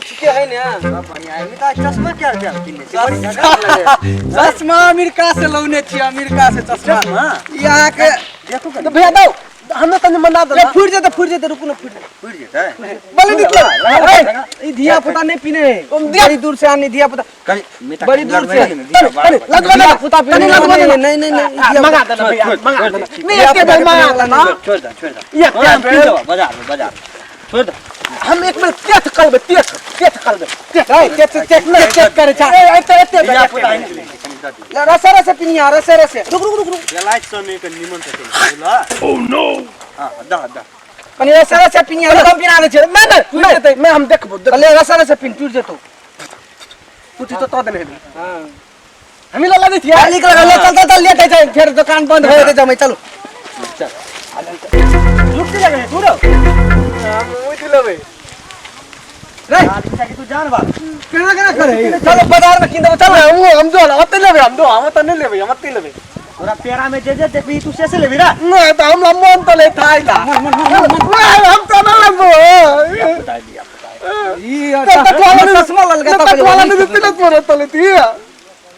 ठीके है ने? सब बढ़िया है। मिता, चश्मा क्या रुपया में किनने छी? बड़ी झकास लगे। चश्मा अमेरिका से लौने छी, अमेरिका से चश्मा। चश्मा? ई अहाँके देखू कनी। तो भैया दो हमें तनी मना दो। ए, फुट जेतै, फुट जेतै, रुकू ने, फुट जेतै। फुटि जेतै? बड़ी नीक लगा। लगा, ए, लगा। ई धिया पुता नहि पीने है, बड़ी दूर से आनी धिया पुता। कनी मिता, बड़ी कनी दूर लगबै से। ने, धिया तनी, बार तनी, बार। लगबै धिया पुता पीने तनी लगबै नहीं ने। नहीं नहीं नहीं, धिया मंगा पुता- देना भैया, छोड़, मंगा छोड़, देना। छोड़, नहीं, एके बेर मंगा देना। छोड़ दे, छोड़ दे। ये तोरा हम क्या पी लेबो, बाजार में, बाजार में। छोड़ दे। हम एक बेर तेथ करबै, तेथ तेथ करबै। ए, चेक चेक चेक चेक करे छा। ए, एते एते बेर, धिया एते पुता बेर। नहि पीने छै, कनी दऽ दियौ। रसे रसे पिनिया, रसे रसे। रुक रुक रुक रुक। बेलायत सँ नहि कनी निमन से चलि बुझलह? हाँ, दह, दह। कनी रसे रसे पिनिया। हम पिना दै छियै। नहीं नहीं नहीं मैं हम देखबो, देखबो। ले रसे रसे पिन, टूट जेतौ। टूटी तो तो देने हेबै। हां, हमी ला दै छियै। निक लगल। ले, चल चल चल, लेट है, फेर दुकान बंद हो जेतै, जमै चलू। चल। रुक लगे तू रो हम उठ लेबै। रे आदमी के तू जानबा। केना केना करे? चलो बाजार में किन देबो, चल। हम हम जो ओते लेबै, हम दो हम त नहीं लेबै, हम ओते लेबै। तोरा पेड़ा में जे जे देखबी तू से से लेबी रे। नहीं तो हम मन तो ले थाई ला। हम तो ना लेबो। पुता, धिया पुता। ई तो तो वाला चश्मा ललका। तो वाला नहीं देते ना तोरा तो लेती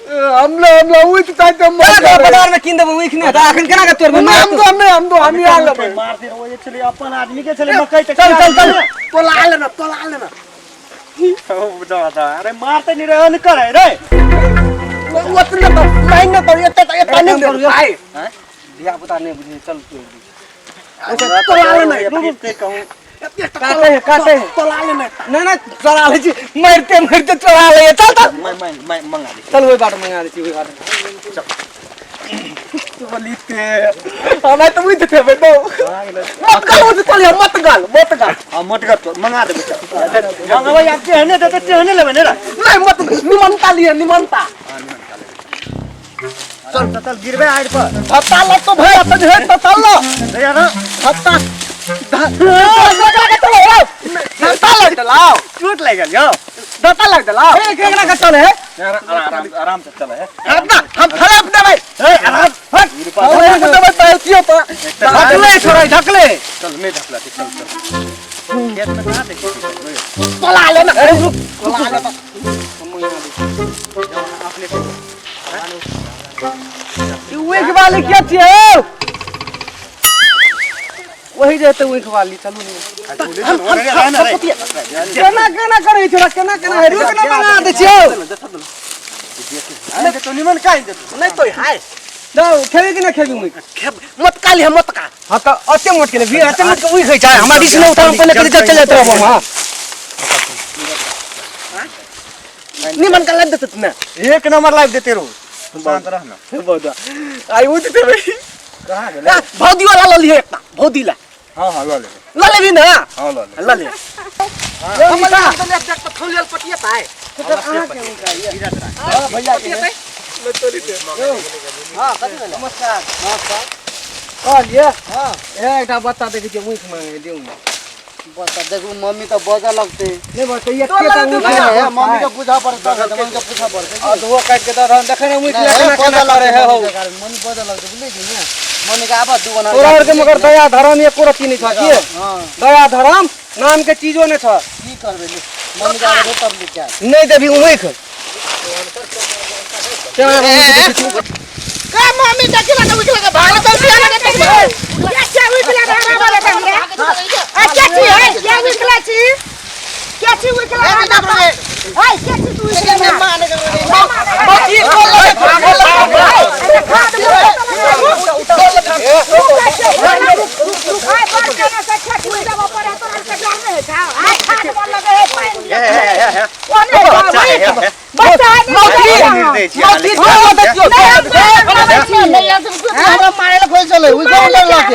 हम ले, हम ले उठ चाहते हम। चल बाजार में किन देबो उख ने, त अखन केना के तोड़बो? हम तो नहीं, हम तो हम ही आ लेबै। मार दे रो, छले अपन आदमी के छले मकई। चल चल चल, तो ला लेना, तो ला लेना। अरे मारते नहीं रहे न करे रे। ओतने तो महंगा तो एते तो एते नहीं दे भाई। हैं? धिया पुता नहीं बुझे, चल तू। तो ला लेना। फिरते कहूं। काटे है, काटे है। तो ला लेना। नहीं नहीं, चढ़ा ले छी, मरते मरते चढ़ा ले। चल चल। मैं मैं मैं मंगा दे। चल, ओहि बाट मंगा दै छी, ओहि बाट। बोलिते हमरा तो बुझ देबै तो मत गाल, मत चल, मत गाल, मत गाल। हां, मोटगर तो मंगा देबे, चल मंगाबै। आब जेहने देते तेहने लेबै ने रे। नहीं, मत निमनता लिए, निमनता। हां, निमन का लेबै। चल चल चल, गिरबे आइड पर। धत्ता लग तो भाई तो जे तो चल लो। भैया ना। धत्ता धत्ता लग दलाओ, चोट लागि गेल यौ। धत्ता लग दलाओ। ए, केकरा के चल है? आराम आराम से चल है। ना हम खराब देबै। ए, आराम। हट, हम देबै पैसियो पर। ढकले छोड़ा, ढकले। चल, नहीं ढकला, चल चल। खेत में कहाँ देखी? तोला ले ना, अरे रुक। तोला ले। अपने उख वाली के छियै? वही जेतै उख वाली, चलू ने। केना केना करै छोड़ा, केना केना है? रुक ना, मंगा दै छियौ। तो निमन काहे देतो? नहीं तो हाय। दौ खेबी कि ना खेबी उख? मत काली, हम मत का। हां, त अते मोट के लेबी, अते मोट के उख है छै। हमरा दिस न उठाम, पहिले के चल जात रहब हम। हां, निमन का लग देत ना। एक नंबर लाइव देते रहो, तू शांत रह ना। बहुत आई उठ देबै। कहाँ गेलै? भौजी वाला ल लिहे एकटा भौजी ला। हां हां, ल लेबै। ल लेबी ना? हां, ल लेबै। ल ले। हम हां भैया के। नमस्कार, नमस्कार कहलिए। हां, ए, एकटा बच्चा देखै छियै, उख मांगे, दियौ ने। बस देखू, मम्मी तऽ बजऽ लगतै। नहि बस एकेटा उख। नहीं, मम्मी के पूछा पड़तै, मम्मी के पूछा पड़तै। अधो काटि के दऽ रहल, देखै ने उख ले केना केना करे है हौ। मम्मी बजऽ लगतै, बुझलै कि ने? मम्मी के आबऽ दू बना। तोरा आरके मगर दया धर्म एको रत्ती नहि छह की? हँ। दया धर्म नाम के चीजो नहि छह। की करबै ले, मम्मी के आबऽ दे तब लिख जाए। नहि देबी उख? केना के उख देखै छी? का मम्मी देखी लगा उठ लगा भाग चल बिया लगा देखी क्या क्या उठ लगा हमरा लगा हमरा आ क्या छी है? क्या उठ ला छी? क्या छी उठ लगा है? क्या छी तू उठ लगा? बाकी बोल लगे, बोल लगे। खाद बच्चा मौसी बोल देखियो। हमरा मारे ला खोज चले उइ गाँव लग लगे।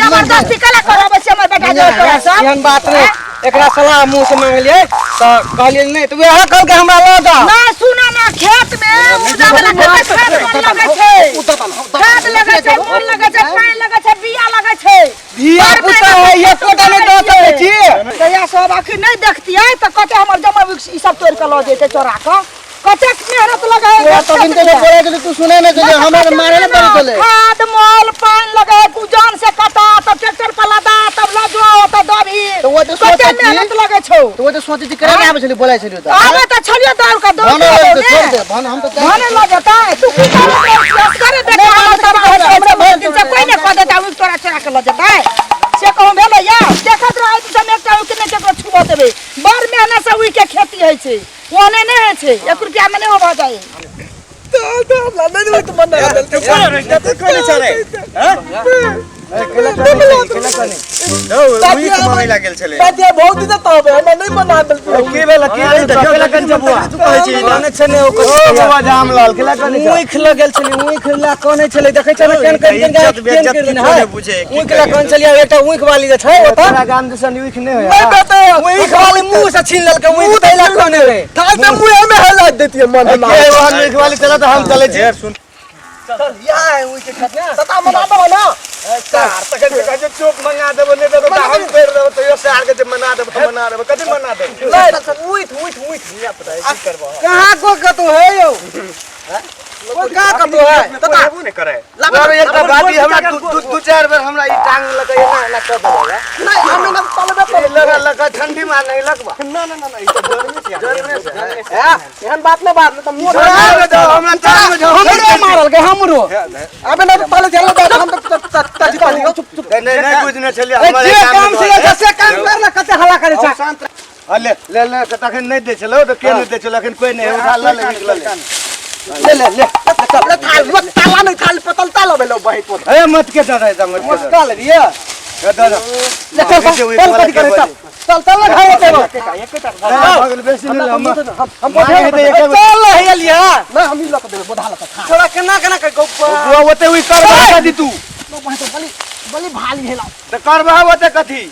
जबरदस्ती कला करबै छै हमर बेटा जो तोरा सब। एहन बात नहि, एकरा सलाह मुँह से मांगलियै तऽ कहलियै नहि, तऽ वएह कहलकै हमरा लऽ जा। ना सुना ना, खेत में उपजा वाला खेत में खाद मन लगै छै, खाद लगै छै, मन लगै छै, पानि लगै छै, बिया लगै छै। धिया पुता है, एकोटा नहि दऽ सकै छी। तैया सब अखन नहि देखतियै तऽ कते हमर जमा ई सब तोड़ि कऽ लऽ जेतै चोरा कऽ। कतेक मेहनत लगै है। तोरा तबिन के बोला गेली, तू सुने नहीं चले, हमरा मारे ला पड़े चले। खाद मल पानि लगै है, कुजान से कटा तब ट्रैक्टर। मेहनत लगै छौ। तो वो तो सोचै छी केना आबै छली बोलाइ छली त आबै त छलियो दौड़ के दौड़ भने के छोड़ दे भन हम त भने ल जेतै तू की करबै करे बेटा हमरा हमरा भरि दिन से कोइ ने कह देतै उ तोरा चोरा के ल जेतै से कहूँ भेलै या देखत रहै त हम एकटा उख नहि केकरो छुबऽ देबै। बड़ मेहनत से उख के खेती होइ छै, ओने नहि होइ छै, 1 रुपया में नहि भऽ जाइ। चल यहाँ है के खेत ना तता मना देबो ना सार तखन से कहै छै चोप मंगा देबो नहि देबो तऽ हम फेर देबो तैयो सार के जे मना देबो तऽ मना देबो कथी मना देबो नहीं उठ उठ उठ हिया पता है की करबो कहाँ को कतो है यौ कोई कहाँ कतो है तता हेबो नहि करे और एकटा बात ई हमरा दू चार बेर हमरा ई टांग लगा एना एना कर देलक। नहीं हम ना तलबे ई लगा लगा ठंडी मारने लगबा ना ना ना ना ई तऽ गर्मी छै गर्मी छै। है एहन बात नहीं बात त मुंह हमरा टांग में हमरो मारल के हमरो अबे ना तले चल हम त त चुप चुप नहीं नहीं बुझने छलियै ए, हमर जे काम से से काम कर ना कते हल्ला करे छा आ ले ले ले तखन नहीं दै छलौ तऽ के नहीं दै छलौ अखन कोई नहीं उठा ल ले निकल ले ले ले ले चल ले थाल मत ताला नहीं थाल पतल ताला भेलो बही पोत ए मत के दादा मत के मस्का ले लिया दादा ले चल चल चल कथी करे चल चल चल घर होते बेसी नहीं हम हम मांगे तऽ एके बेर। चल हे लिया ना हम ई लक देबे बोधा लक थाल छोरा केना केना के गप्पा बुआ ओते उइ करबा कथी तू बही तो बली बली भाली हेला तऽ करबा ओते कथी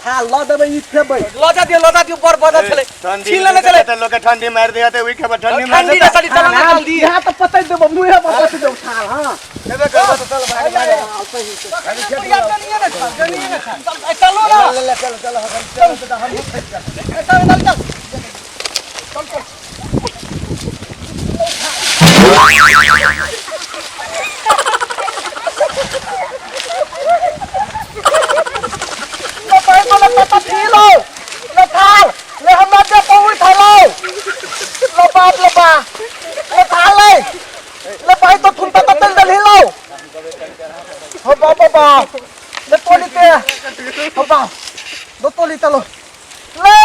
थाल ल देबे ई खेबै लजा दियो लजा दियो बर बदल छले ठंडी छीन लेने चले तऽ लोक के ठंडी मारि दिया तऽ उइ खेबै ठंडी मारि ठंडी देतै। रसड़ी चल ना जल्दी यहाँ त पतै देबो मुहे पर पतै देबो थाल हां खेबे करबा तऽ चल भाग भाग चलो ना ले ले चल चल चल चल हम चल चल ले पैसा ले पता थीलो ले थाल ले हमरा दे पहुई थालो ले बाप ले बा ले थाल ले ले भाई तो थुनता तल दल हिलो हो बाप बा ले तोली के हो बा दो तोली तलो ले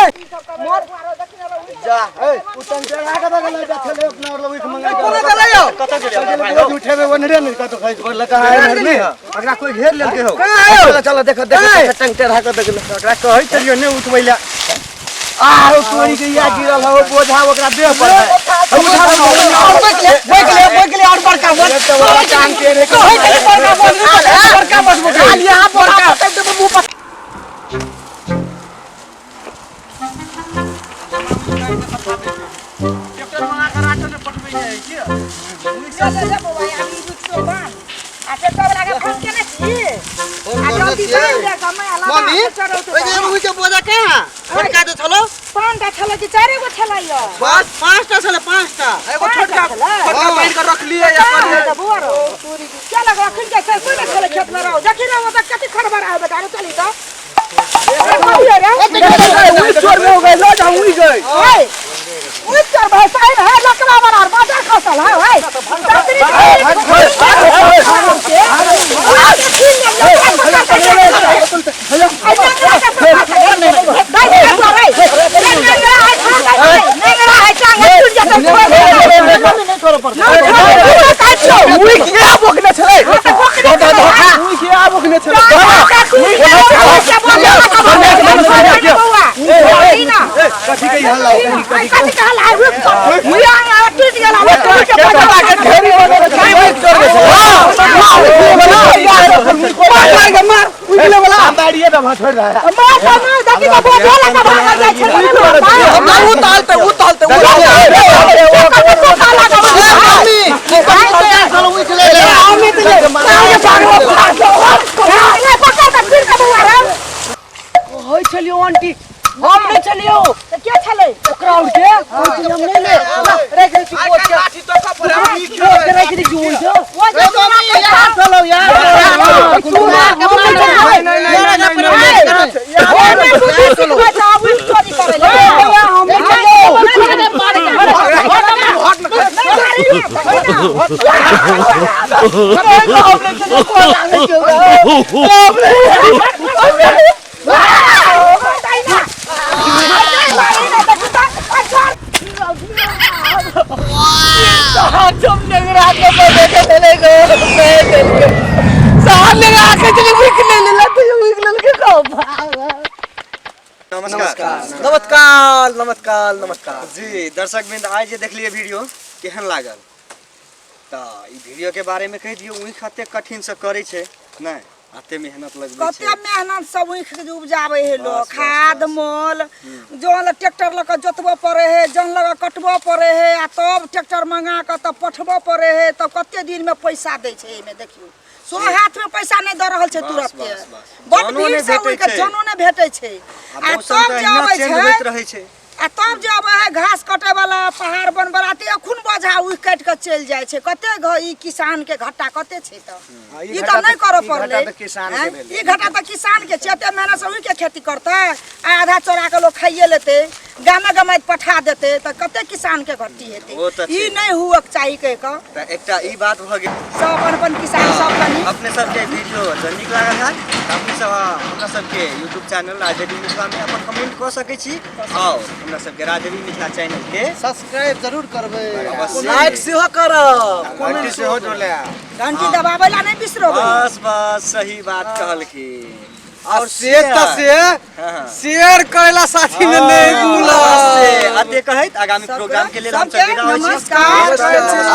जा ए उ टंचरा के बगल जा छले अपना और उइख मंगा कोना चले यौ कतऽ गेलै भाई उठेबे ओनरे नहीं कतौ खैस पड़ल कहाँ है नहीं अगरा कोई घेर लेलके हो कहाँ आयो? चल चल देखो देखो टंचरा के देख ओकरा कहै छलियो नहि उठबै ला आ तोरी के या गिरल हो बोझा ओकरा देह पर है बैठ ले बैठ ले और बड़का बस टांग के रे कहै छले बड़का बस बड़का बस थाल यहाँ बड़का पतै देबो मुंह पर ले ले ले बौआ आब ई रुकतो बान आ ट्रैक्टर वाला के फोन केने छी आ जल्दी बान्ह दे समय अलावा मम्मी ट्रैक्टर ओइ जे उइ के बोझा कहाँ छोटका जे छलो 5टा छलै कि 4 गो छलै यौ बस पाँचटा छलै पाँचटा एगो छोटका छलै? छोटका बान्हि के रख लिए या कहाँ बौआ रो क्या लगो अखन के से कोई छलै खेत में रहो देखी रहो त कति खड़बड़ आबे दारू चली त उइ चोर में हो गए लो जा उइ गए ओए उइ चोर भाई साहिब है लकड़ा वाला और बाजार खसल है ओए उइ के बोकने छलै उइ के बोकने छलै कथी के हल्ला मार के मार उइले वाला हम बाड़िए दबा छोड़ रहा है उ तालते उ तालते उ कहै छलियो आंटी हम नहि चलियो। तऽ के छलै? ओकरा और के कोई चीज हम नहीं ले रख दे छी कोट के। लाठी तो का पर कोट के रख दे छी ओइ से। ओ जे तोरा यार चलो यार। नहीं नहीं नहीं नहीं। ओमे बुद्धि सिखबै छै, आब उठ चोरी करै ले। हम नमस्कार। नमस्कार नमस्कार नमस्कार जी दर्शक वृंद, आइ जे देखलिए वीडियो केहन लागल तऽ ई वीडियो के बारे में कहि दियौ। ऊख एते कठिन से करै छै नहि, एते मेहनत लगबै कते छै। मेहनत से ऊख के उपजाबै है लोग। बस, बस, खाद बस। मोल जन ट्रैक्टर लऽ कऽ जोतबऽ पड़े है, जन लऽ कऽ कटबऽ पड़े है, आ तब ट्रैक्टर मंगा कऽ तब पठबऽ पड़े है, तब कते दिन में पैसा दै छै। एहिमे देखियौ सो हाथ में पैसा नहि दऽ रहल छै बस, तुरन्ते। बस, बस। बड जनो भीड़ नहि से भेटै ऊख के छै। जनो नहि भेटै छै। आ आ मौसम तब तऽ जे अहिना अबै चेंज छै होइत रहै छै। आ तब जे अबै है घास कटे वाला पहाड़ बनवला तऽ एखुन बोझा ऊख काटि कऽ चलि जाइ छै। कते ई किसान के घाटा कते छै तऽ ई तऽ नहि करऽ पड़लै। किसान के आँय? भेलै। ई घाटा तऽ किसान के छै। एते मेहनत से ऊख के खेती करतै आ आधा चोरा के लोग खाइए लेतै, गामे गमाइत पठा देतै, तऽ कते किसान के घटी हेतै। ओ तऽ ई छै। नहि हुअक चाही कहि कऽ। तऽ एकटा ई बात भऽ गेल। सब अपन अपन किसान सब कनि अपने सबके वीडियो जँ नीक लागल हैत तऽ अपने सब हमरा सबके यूट्यूब चैनल राजदेवी मिथिला में अपन कमेंट कऽ सकै छी और हमरा सबके राजदेवी मिथिला चैनल के सब्सक्राइब जरूर करबै, अवश्य। लाइक सेहो करब, घंटी सेहो जोड़ले। घंटी दबाबै ला नहि बिसरबै। बस बस सही बात कहलखिन। और से तऽ से हाँ। शेयर करेला साथी में नहीं भूलब। अवश्य। अते कहैत आगामी प्रोग्राम के लेल हम सब सबके विदा होइ छी। नमस्कार।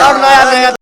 और नया नया।